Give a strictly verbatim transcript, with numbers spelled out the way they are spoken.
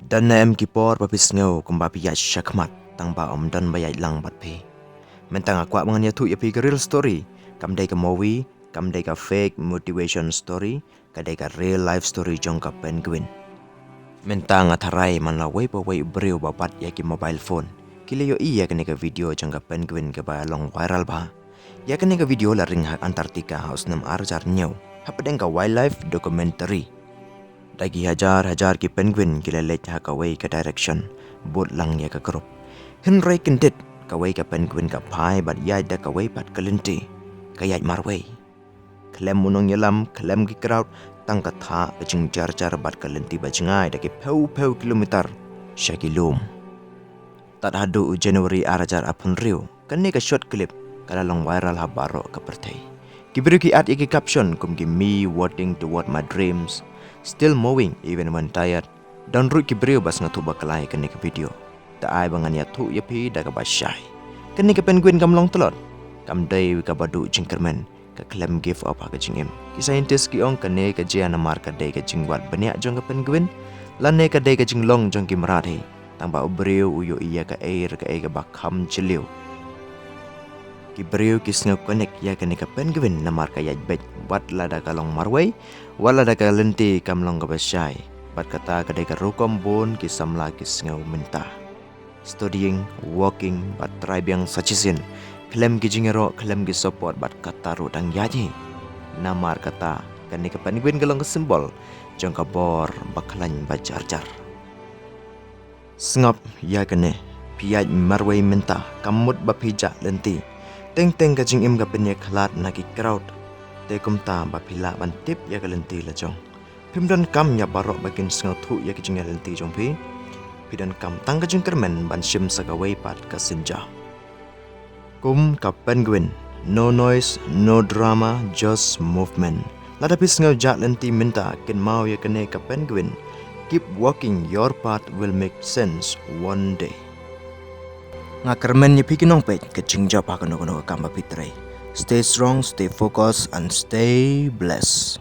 Don ne em ki por ba phi sngew kumba phi ïaid shakhmat tang ba ym don ba ïaid lang bad phi? Mynta nga kwah ba ngan ïathuh ïa phi ka real story. Kam dei ka movie, kam dei ka fake motivation story, ka dei ka real life story jong ka penguin. Mynta nga tharai man la wei pa wei u briew ba bat ïa ki mobile phone ki la ïohi ïa kane ka video jong ka penguin kaba long viral bha. Ïa kane ka video la ring ha Antarctica ha u snem ar hajar hynñiew hapdeng ka wildlife documentary. Da ki hajar hajar ki penguin ki la leit ha kawei ka direction, bud lang ïa ka group. Hynrei kyndit, kawei ka penguin ka phai bad ïaid da kawei pat ka lynti, ka ïaid marwei. Khlem u nongïalam, khlem ki crowd, tang ka thah ka jingjarjar bad ka lynti ba jngai da ki phew phew kilometer sha ki lum. Tad haduh u January ar hajar arphew hynriew, kane ka short clip ka la long viral ha baroh ka pyrthei. Ki briew ki add ïa ki caption kum ki: "Me walking toward my dreams, still moving even when tired." Don ruh ki briew ba sngewthuh bakla ïa kane ka video. Te ai ba ngan ïathuh ïa phi da kaba shai. Kane ka penguin kam long tlot, kam dei kaba duh jingkyrmen, ka khlem give up ha ka jingim. Ki scientist ki ong kane ka jia namar ka dei ka jingwad bniah jong ka penguin, lane ka dei ka jinglong jong ki mrad hi. Tang ba u briew u ïohi ïa kaei re kaei kaba kham jylliew. Ki briew ki sngew connect ïa kane ka penguin namar ka ïaid beit, wat lada ka long marwei, wat lada ka lynti kam long kaba shai. Bad kata ka dei ka rukom bun ki samla ki sngew mynta. Studying, working, bad trai biang sa shisien. Khlem ki jingïaroh, khlem ki support, bad kata ruh dang ïaid hi. Namar kata, kane ka penguin ka long ka symbol jong ka bor ba khlaiñ ba jarjar. Sngap ïa kane, phi ïaid marwei mynta, kam mut ba phi jah lynti. Teng teng ka jingim ka pynïakhlad na ki crowd. Te kumta ba phi lah ban tip ïa ka lynti la jong. Phim donkam ïa baroh ba kin sngewthuh ïa ki jingïaid lynti jong phi. Phi donkam tang ka jingkyrmen ban shim sa kawei pat ka synja. Kum ka penguin, no noise, no drama, just movement. Lada phi sngew jah lynti mynta, kynmaw ïa kane ka penguin. Keep walking, your path will make sense one day. Nga kyrmen ïa phi ki nongpeit, ka jingjop ha kano kano ka kam ba phi trei. Stay strong, stay focused, and stay blessed.